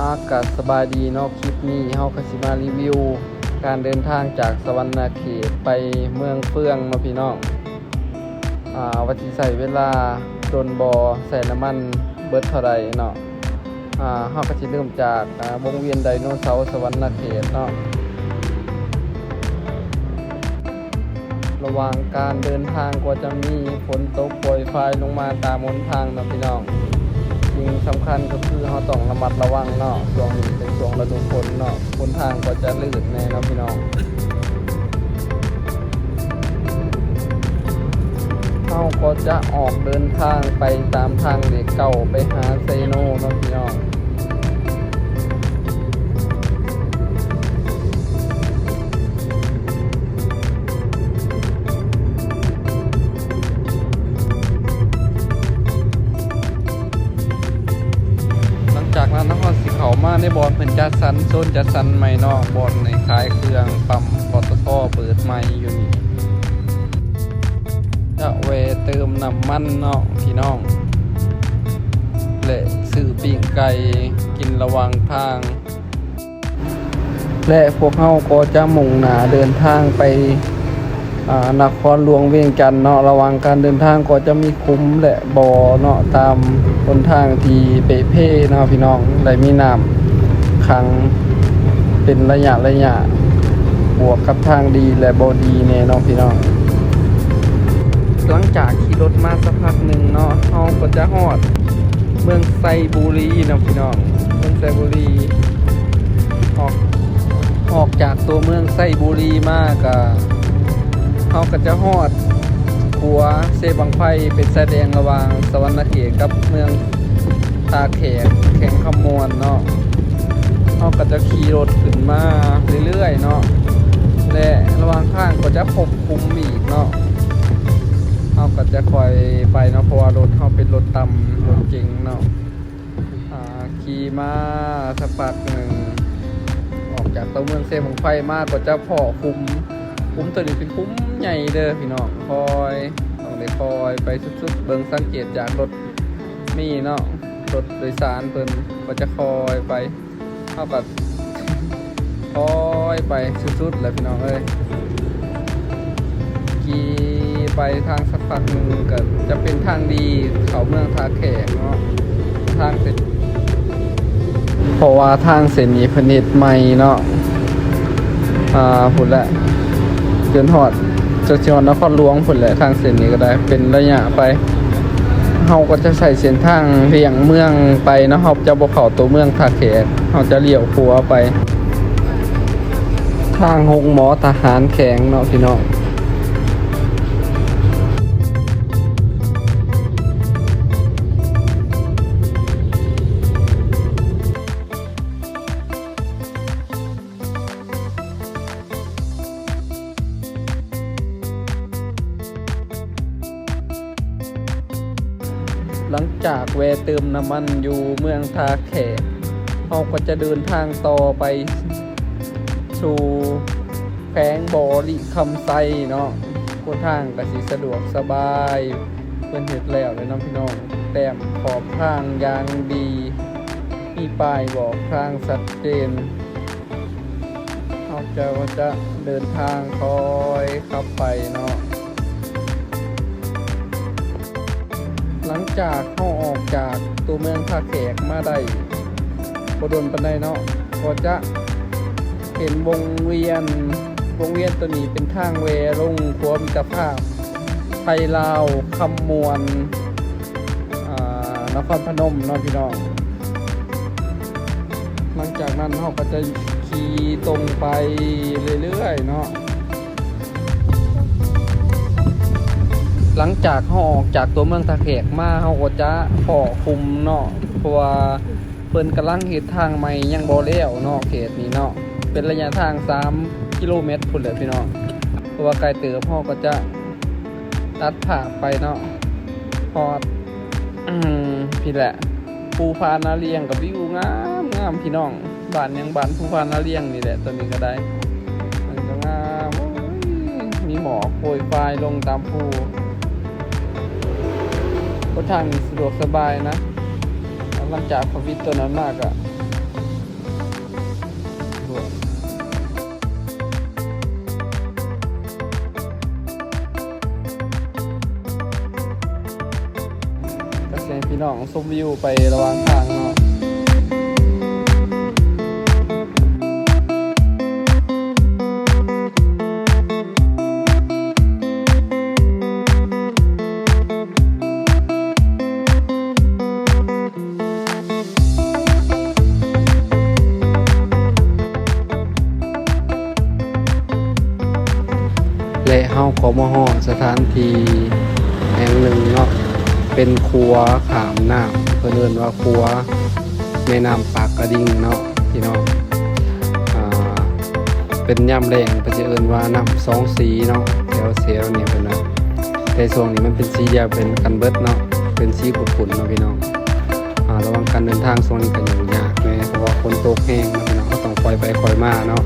ອາ ກະສະບາຍດີເນາະ, ຄລິບນີ້ເຮົາກະຊິມາຣີວິວການເດີນທາງຈາກສະຫວັນນະເຂດໄປເມືອງເຟືອງເນາະພີ່ນ້ອງ. ອາ ວ່າຊິໃຊ້ເວລາດົນບໍ່, ໃຊ້ນ້ຳມັນເບິດເທົ່າໃດເນາະ. ອາ ເຮົາກະຊິເລີ່ມຈາກ ອາ ວົງວຽນໄດໂນເສົາສະຫວັນນະເຂດເນາະ. ລະຫວ່າງການເດີນທາງກໍຈະມີຝົນຕົກໂປຍປາຍລົງມາຕາມຫົນທາງເນາະພີ່ນ້ອງ. ສິ່ງສຳຄັນກໍຄືເຮົາຕ້ອງລະມັດລະວັງເນາະ, ຊ່ວງນີ້ເປັນຊ່ວງລະດູຝົນເນາະ, ຫົນທາງກໍຈະລື່ນແດ່ເນາະພີ່ນ້ອງ. ເຮົາກໍຈະອອກເດີນທາງໄປຕາມທາງເລກເກົ້າ ໄປຫາເຊໂນເນາະພີ່ນ້ອງ. ຫຼັງຈາກນັ້ນເຮົາກໍຊິເຂົ້າມາໃນບ່ອນເພິ່ນຈັດສັນ, ໂຊນຈັດສັນໃໝ່ເນາະ, ບ່ອນໃຫ້ຂາຍເຄື່ອງ, ປ້ຳ ປຕທ ເປີດໃໝ່ຢູ່ນີ້. ຈະແວ່ເຕີມນ້ຳມັນເນາະພີ່ນ້ອງ ແລະ ຊື້ປີ້ງໄກ່ກິນລະຫວ່າງທາງ. ແລະ ພວກເຮົາກໍຈະມຸ່ງໜ້າເດີນທາງໄປ ອາ ນະຄອນຫຼວງວຽງຈັນເນາະ. ລະຫວ່າງການເດີນທາງກໍຈະມີຂຸມ ແລະ ບໍ່ເນາະ, ຕາມຫົນທາງທີ່ເປເພເນາະພີ່ນ້ອງ, ແລະ ມີນ້ຳຂັງເປັນໄລຍະໆ ບວກກັບທາງດີ ແລະ ບໍ່ດີແດ່ເນາະພີ່ນ້ອງ. ຫຼັງຈາກຂີ່ລົດມາສັກພັກໜຶ່ງເນາະ, ເຮົາກໍຈະຮອດເມືອງໄຊບູລີເນາະພີ່ນ້ອງ, ເມືອງໄຊບູລີ. ອອກ ອອກຈາກຕົວເມືອງໄຊບູລີມາກະ ເຮົາກະຈະຮອດຂົວເຊບັ້ງໄຟ ເປັນຊາຍແດນລະຫວ່າງສະຫວັນນະເຂດກັບເມືອງທ່າແຂກ ແຂວງຄຳມ່ວນເນາະ. ເຮົາກະຈະຂີ່ລົດຂຶ້ນມາເລື້ອຍໆເນາະ ແລະ ລະຫວ່າງທາງກໍຈະພົບຂຸມອີກເນາະ. ເຮົາກະຈະຄ່ອຍໄປເນາະ ເພາະວ່າລົດເຮົາເປັນລົດຕ່ຳ ລົດເກັງເນາະ. ອາ ຂີ່ມາສັກພັກໜຶ່ງ ອອກຈາກຕົວເມືອງເຊບັ້ງໄຟມາກໍຈະພໍ້ຂຸມ, ຂຸມໂຕນີ້ເປັນຂຸມໃຫຍ່ເດີພີ່ນ້ອງ. ຄ່ອຍ ຕ້ອງໄດ້ຄ່ອຍໄປສຸດໆ, ເບິ່ງສັງເກດຈາກລົດມີເນາະ, ລົດໂດຍສານເພິ່ນກໍຈະຄ່ອຍໄປ. ເຮົາກໍຄ່ອຍໄປສຸດໆແຫຼະພີ່ນ້ອງເອີຍ. ຂີ່ໄປທາງສັກພັກໜຶ່ງກໍຈະເປັນທາງດີເຂົ້າເມືອງທ່າແຂກເນາະ, ທາງເສັ້ນ ເພາະວ່າທາງເສັ້ນນີ້ເພິ່ນເຮັດໃໝ່ເນາະ. ອາ ພຸ້ນແຫຼະ ຈົນຮອດ ຈົນຊິຮອດນະຄອນຫຼວງພຸ້ນແຫຼະ. ທາງເສັ້ນນີ້ກໍໄດ້ເປັນໄລຍະໄປ, ເຮົາກໍຈະໃຊ້ເສັ້ນທາງລ່ຽງເມືອງໄປເນາະ, ເຮົາຈະບໍ່ເຂົ້າຕົວເມືອງທ່າແຂກ, ເຮົາຈະລ້ຽວຂວາໄປທາງໂຮງໝໍທະຫານແຂວງເນາະພີ່ນ້ອງ. ຫຼັງຈາກແວ່ເຕີມນ້ຳມັນຢູ່ເມືອງທ່າແຂກ, ເຮົາກໍຈະເດີນທາງຕໍ່ໄປສູ່ແຂວງບໍລິຄຳໄຊເນາະ. ຫົນທາງກໍຊິສະດວກສະບາຍ, ເພິ່ນເຮັດແລ້ວເລີຍເນາະພີ່ນ້ອງ, ແຕ້ມຂອບທາງຢ່າງດີ, ມີປ້າຍບອກທາງຊັດເຈນ. ເຮົາຈະ ຈະເດີນທາງຄ່ອຍຂັບໄປເນາະ. ຫຼັງຈາກເຮົາອອກຈາກຕົວເມືອງທ່າແຂກມາໄດ້ບໍ່ດົນປານໃດເນາະ, ກໍຈະເຫັນວົງວຽນ, ວົງວຽນໂຕນີ້ເປັນທາງແວ່ລົງຂົວມິດຕະພາບໄທລາວຄຳມ່ວນ ອາ ນະຄອນພະນົມເນາະພີ່ນ້ອງ. ຫຼັງຈາກນັ້ນເຮົາກໍຈະຂີ່ຕົງໄປເລື້ອຍໆເນາະ. ຫຼັງຈາກເຮົາອອກຈາກຕົວເມືອງທ່າແຂກມາ, ເຮົາກໍຈະພໍ້ຂຸມເນາະ, ເພາະວ່າເພິ່ນກຳລັງເຮັດທາງໃໝ່ຍັງບໍ່ແລ້ວເນາະ, ເຂດນີ້ເນາະ. ເປັນໄລຍະທາງສາມກິໂລແມັດພຸ້ນແຫຼະພີ່ນ້ອງ, ເພາະວ່າໄກເຕີບ. ເຮົາກໍຈະຕັດພາບໄປເນາະ, ຮອດ ອືມ ພີ້ແຫຼະ ພູຜານາລຽງ ກໍວິວງາມໆ ພີ່ນ້ອງ. ບ້ານຫຍັງ ບ້ານພູຜານາລຽງນີ້ແຫຼະ. ຕົວນີ້ກໍໄດ້ ມັນກໍງາມ, ໂອ້ຍ ມີໝອກໂປຍປາຍລົງຕາມພູ. ຫົນທາງນີ້ສະດວກສະບາຍນະ. ຫຼັງຈາກເຂົາວິດຕົວນັ້ນມາກໍ ນ້ອງຊົມວິວໄປລະຫວ່າງທາງເນາະ. ແລະ ເຮົາກໍມາຮອດສະຖານທີ່ແຫ່ງໜຶ່ງເນາະ ເປັນຂົວຂ້າມນ້ຳ ເພິ່ນເອີ້ນວ່າຂົວແມ່ນ້ຳປາກກະດິງເນາະພີ່ນ້ອງ. ອ່າ ເປັນຍາມແລ້ງເພິ່ນຈະເອີ້ນວ່ານ້ຳສອງສີເນາະ ແຖວ ແຖວນີ້ເພິ່ນວ່າ ແຕ່ຊ່ວງນີ້ມັນເປັນສີດຽວເປັນກັນເບິດເນາະ ເປັນສີຂຸ້ນໆເນາະພີ່ນ້ອງ. ອ່າ ລະຫວ່າງການເດີນທາງຊ່ວງນີ້ກໍຫຍຸ້ງຍາກແດ່ ເພາະວ່າຝົນຕົກແຮງເນາະພີ່ນ້ອງ ເຮົາຕ້ອງຄ່ອຍໄປຄ່ອຍມາເນາະ.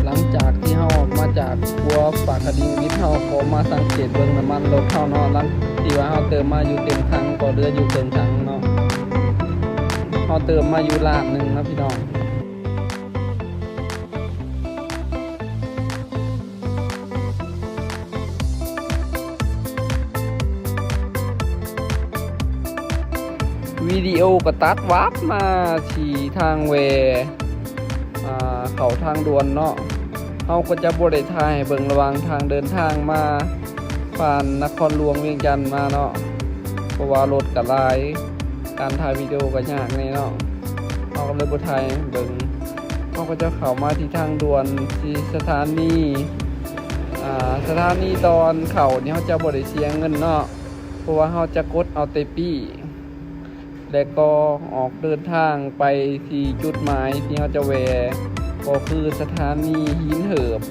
ຫຼັງຈາກທີ່ເຮົາອອກມາຈາກຂົວປາກກະດິງວິດ ເຮົາກໍມາສັງເກດເບິ່ງນ້ຳມັນລົດເຮົາເນາະ ຫຼັງທີ່ວ່າເຮົາເຕີມມາຢູ່ເຕັມຖັງ ກໍເຫຼືອຢູ່ເຄິ່ງຖັງເນາະ. ເຮົາເຕີມມາຢູ່ລ້ານໜຶ່ງເນາະພີ່ນ້ອງ. ວິດີໂອກໍຕັດວັບມາທີ່ທາງແວ່ ອ່າ ເຂົ້າທາງດ່ວນເນາະ. ເຮົາກໍຈະບໍ່ໄດ້ຖ່າຍໃຫ້ເບິ່ງລະຫວ່າງທາງເດີນທາງມາຜ່ານນະຄອນຫຼວງວຽງຈັນມາເນາະ ເພາະວ່າລົດກໍຫຼາຍ ການຖ່າຍວິດີໂອກໍຍາກແດ່ເນາະ. ເຮົາກໍເລີຍບໍ່ຖ່າຍໃຫ້ເບິ່ງ. ເຮົາກໍຈະເຂົ້າມາທີ່ທາງດ່ວນທີ່ສະຖານີ ອ່າ ສະຖານີຕອນເຂົ້ານີ້ເຮົາຈະບໍ່ໄດ້ເສຍເງິນເນາະ ເພາະວ່າເຮົາຈະກົດເອົາແຕ່ປີ້ ແລະກໍອອກເດີນທາງໄປທີ່ຈຸດໝາຍທີ່ເຮົາຈະແວ່ ກໍຄືສະຖານີຫີນເຫີບ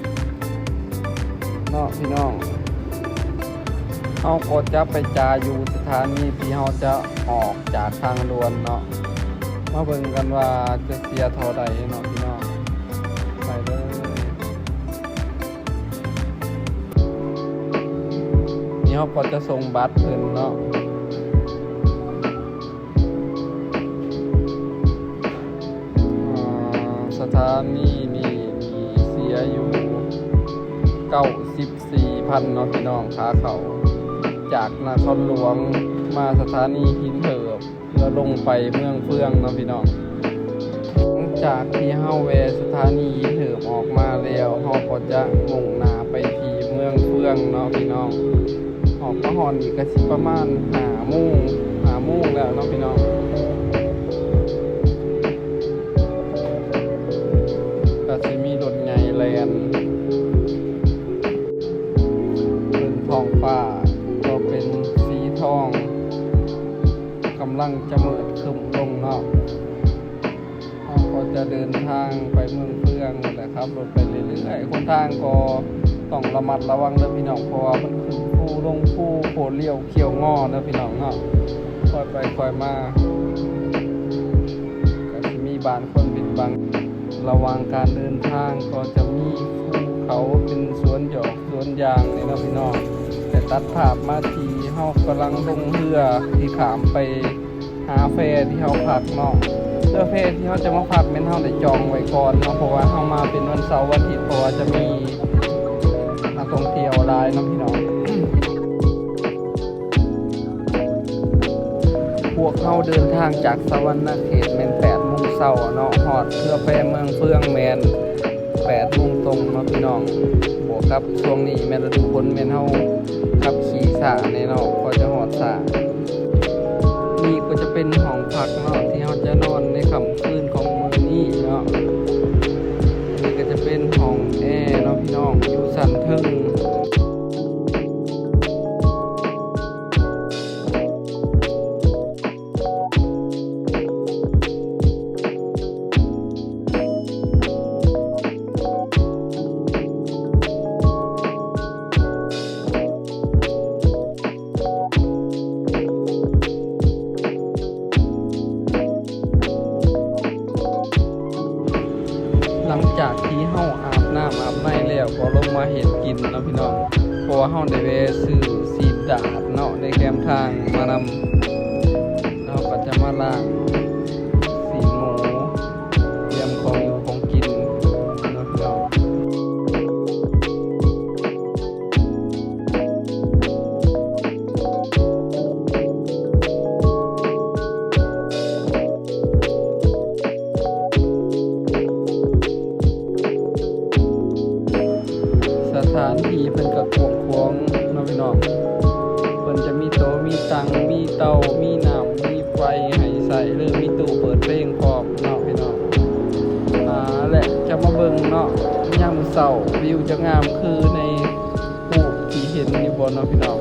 ເນາະພີ່ນ້ອງ. ເຮົາກໍຈະໄປຈາຢູ່ສະຖານີທີ່ເຮົາຈະອອກຈາກທາງດ່ວນເນາະ. ມາເບິ່ງກັນວ່າຈະເສຍເທົ່າໃດເນາະພີ່ນ້ອງ. ໄປເລີຍ. ນີ້ເຮົາກໍຈະສົ່ງບັດເພິ່ນເນາະ. ອ່າ ສະຖານີນີ້ເສຍຢູ່ເກົ້າສິບສີ່ພັນເນາະພີ່ນ້ອງ ຄ່າເຂົ້າ ຈາກນະຄອນຫຼວງມາສະຖານີຫີນເຫີບ ແລ້ວລົງໄປເມືອງເຟືອງເນາະພີ່ນ້ອງ. ຫຼັງຈາກທີ່ເຮົາແວ່ສະຖານີຫີນເຫີບອອກມາແລ້ວ ເຮົາກໍຈະມຸ່ງໜ້າໄປທີ່ເມືອງເຟືອງເນາະພີ່ນ້ອງ. ອອກມາຮອດນີ້ກໍຊິປະມານຫ້າໂມງ ຫ້າໂມງແລ້ວເນາະພີ່ນ້ອງ. ກໍຊິມີລົດໃຫຍ່ແລ່ນ ເບິ່ງທ້ອງຟ້າກໍເປັນສີທອງ ກຳລັງຈະມືດຄຶ້ມລົງເນາະ. ເຮົາກໍຈະເດີນທາງໄປເມືອງເຟືອງນີ້ແຫຼະ ຂັບລົດໄປເລື້ອຍໆ. ຫົນທາງກໍຕ້ອງລະມັດລະວັງເດີພີ່ນ້ອງ ເພາະວ່າມັນຂຶ້ນພູລົງພູ ໂຄດລ້ຽວຄ້ຽວງໍເດີພີ່ນ້ອງເນາະ. ຄ່ອຍໄປຄ່ອຍມາ ກໍຊິມີບ້ານຄົນປິດບັງ. ລະຫວ່າງການເດີນທາງກໍຈະມີພູເຂົາເປັນສວນຢອກສວນຢາງນີ້ເນາະພີ່ນ້ອງ. ແຕ່ຕັດພາບມາທີ່ເຮົາກຳລັງລົງເຮືອທີ່ຂ້າມໄປ ຫາແພທີ່ເຮົາພັກເນາະ. ເຮືອແພທີ່ເຮົາຈະມາພັກແມ່ນເຮົາໄດ້ຈອງໄວ້ກ່ອນເນາະ ເພາະວ່າເຮົາມາເປັນວັນເສົາວັນອາທິດ ເພາະວ່າຈະມີນັກທ່ອງທ່ຽວຫຼາຍເນາະພີ່ນ້ອງ. ພວກເຮົາເດີນທາງຈາກສະຫວັນນະເຂດແມ່ນແປດໂມງເຊົ້າເນາະ ຮອດເຮືອແພເມືອງເຟືອງແມ່ນ ແປດໂມງຕົງເນາະພີ່ນ້ອງ. ບວກກັບຊ່ວງນີ້ແມ່ນລະດູຝົນ ແມ່ນເຮົາຂັບຂີ່ຊ້າແດ່ເນາະ ກໍຈະຮອດຊ້າ. ນີ້ກໍຈະເປັນຫ້ອງພັກເນາະ ທີ່ເຮົາຈະນອນໃນຄ່ຳຄືນຂອງມື້ນີ້ເນາະ. ນີ້ກໍຈະເປັນຫ້ອງແອເນາະພີ່ນ້ອງ ຢູ່ຊັ້ນເທິງ. ຫຼັງຈາກທີ່ເຮົາອາບນ້ຳອາບໃນແລ້ວ ກໍລົງມາເຮັດກິນເນາະພີ່ນ້ອງ, ເພາະວ່າເຮົາໄດ້ແວ່ຊື້ຊີ້ນດາດເນາະ ໃນແຄມທາງມານຳ. ເຮົາກໍຈະມາລ້າງຊີ້ນໝູ ຕຽມຂອງຢູ່ຂອງກິນເນາະພີ່ນ້ອງ. ສະຖານທີ່ເພິ່ນກໍກວ້າງຂວາງເນາະພີ່ນ້ອງ, ເພິ່ນຈະມີໂຕະ ມີຕັ່ງ ມີເຕົາ ມີນ້ຳ ມີໄຟໃຫ້ໃຊ້ ຫຼື ມີຕູ້ເປີດເພງພ້ອມເນາະພີ່ນ້ອງ. ອາ ແລະ ຈະມາເບິ່ງເນາະ ຍາມເຊົ້າວິວຈະງາມຄືໃນຮູບທີ່ເຫັນຢູ່ບໍ່ເນາະພີ່ນ້ອງ.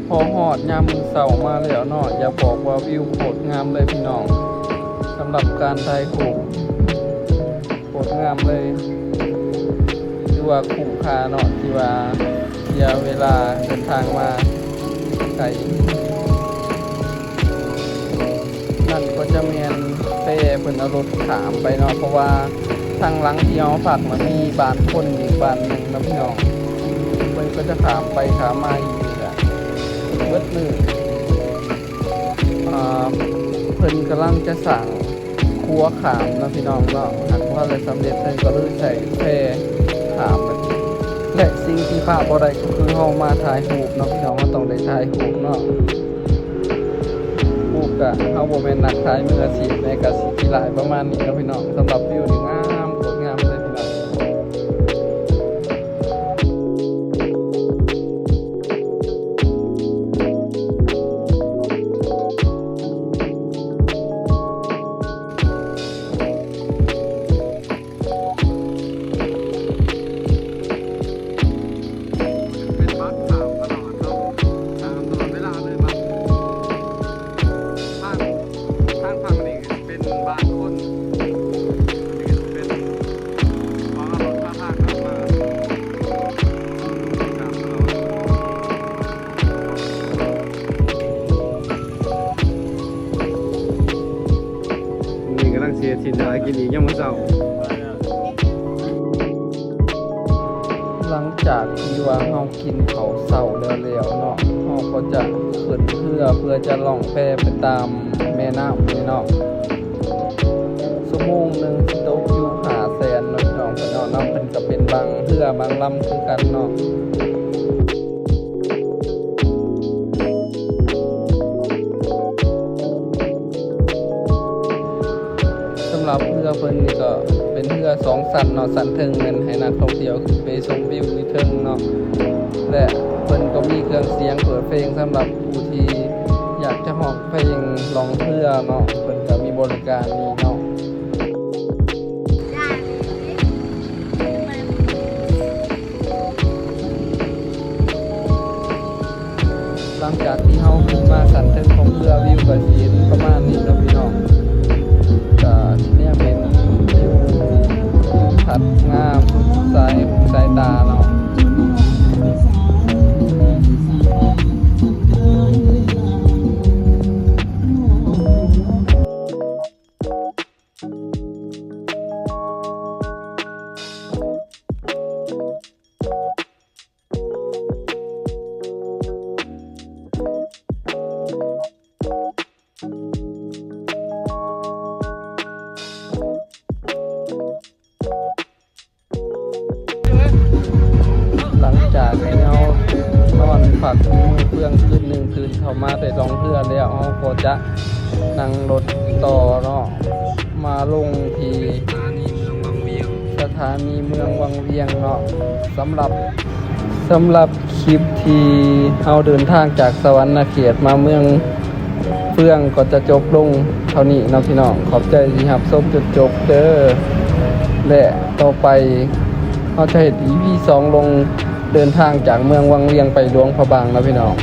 ພໍຮອດຍາມມື້ເຊົ້າມາແລ້ວເນາະ, ຢາກບອກວ່າວິວໂຄດງາມເລີຍພີ່ນ້ອງ. ສຳລັບການຖ່າຍຮູບໂຄດງາມເລີຍ, ຖືວ່າຄຸ້ມຄ່າເນາະ ທີ່ວ່າເສຍເວລາເດີນທາງມາໄກ. ນັ້ນກໍຈະແມ່ນແພເພິ່ນເອົາລົດຂ້າມໄປເນາະ, ເພາະວ່າທາງຫຼັງທີ່ເຮົາພັກມັນມີບ້ານຄົນອີກບ້ານໜຶ່ງເນາະພີ່ນ້ອງ, ເພິ່ນກໍຈະຂ້າມໄປຂ້າມມາຢູ່ນີ້ແຫຼະເບິດມື້. ອ່າ ເພິ່ນກຳລັງຈະສ້າງຂົວຂ້າມເນາະພີ່ນ້ອງເນາະ, ຫາກບໍ່ທັນໄດ້ສຳເລັດ ເພິ່ນກໍເລີຍໃຊ້ແພຂ້າມ. ແລະ ສິ່ງທີ່ຂາດບໍ່ໄດ້ກໍຄືເຮົາມາຖ່າຍຮູບເນາະພີ່ນ້ອງ, ເຮົາຕ້ອງໄດ້ຖ່າຍຮູບເນາະ. ຮູບກະ ເຮົາບໍ່ແມ່ນນັກຖ່າຍມືອາຊີບໃດ ກະຊິຂີ້ລ້າຍປະມານນີ້ເນາະພີ່ນ້ອງ. ສຳລັບວິວນີ້ງາມ ໂຄດງາມເລີຍພີ່ນ້ອງ. ເປັນບັດຂ້າມຕະຫຼອດເນາະ, ຂ້າມຕະຫຼອດເວລາເລີຍບັດ. ທາງ ທາງຝັ່ງນີ້ເປັນບ້ານຄົນ, ເປັນເຂົາເອົາລົດມາທາງເຂົ້າມາ ຂ້າມຕະຫຼອດ. ມື້ນີ້ກຳລັງຊິເຮັດຊີ້ນດາດກິນອີກຍາມມື້ເຊົ້າ. ຫຼັງຈາກທີ່ວ່າເຮົາກິນເຂົ້າເຊົ້າແລ້ວໆເນາະ, ເຮົາກໍຈະຂຶ້ນເຮືອເພື່ອຈະລ່ອງແພໄປຕາມແມ່ນ້ຳນີ້ເນາະ. ຊົ່ວໂມງໜຶ່ງຊິຕົກຢູ່ຫ້າແສນເນາະພີ່ນ້ອງ, ເພິ່ນເອົານຳ ເພິ່ນກໍເປັນບາງເຮືອບາງລຳຄືກັນເນາະ. ສຳລັບເຮືອເພິ່ນນີ້ກໍເປັນເຮືອສອງຊັ້ນເນາະ, ຊັ້ນເທິງແມ່ນໃຫ້ນັກທ່ອງທ່ຽວຂຶ້ນໄປຊົມວິວຢູ່ເທິງເນາະ ແລະ ເພິ່ນກໍມີເຄື່ອງສຽງເປີດເພງສຳລັບຜູ້ທີ່ຢາກຈະຮ້ອງເພງລ່ອງເຮືອເນາະ, ເພິ່ນກໍມີບໍລິການນີ້ເນາະ. ຫຼັງຈາກທີ່ເຮົາຂຶ້ນມາຊັ້ນເທິງຂອງເຮືອ ວິວກໍຊິເຫັນປະມານນີ້ເນາະພີ່ນ້ອງ, ກໍຊິແນມເຫັນວິວທິວທັດງາມສຸດສາຍຫູສາຍຕາເນາະ. ຫຼັງຈາກທີ່ເຮົານອນພັກຢູ່ເມືອງເຟືອງຄືນໜຶ່ງ, ຕື່ນເຊົ້າມາໄດ້ລ່ອງເຮືອແລ້ວ ເຮົາກໍຈະນັ່ງລົດຕໍ່ເນາະ ມາລົງທີ່ສະຖານີເມືອງວັງວຽງເນາະ. ສຳລັບ ສຳລັບຄລິບທີ່ເຮົາເດີນທາງຈາກສະຫວັນນະເຂດມາເມືອງເຟືອງກໍຈະຈົບລົງເທົ່ານີ້ເນາະພີ່ນ້ອງ. ຂອບໃຈທີ່ຮັບຊົມຈົນຈົບເດີ ແລະ ຕໍ່ໄປເຮົາຈະເຮັດອີພີສອງ ລົງເດີນທາງຈາກເມືອງວັງວຽງໄປຫຼວງພະບາງເນາະພີ່ນ້ອງ.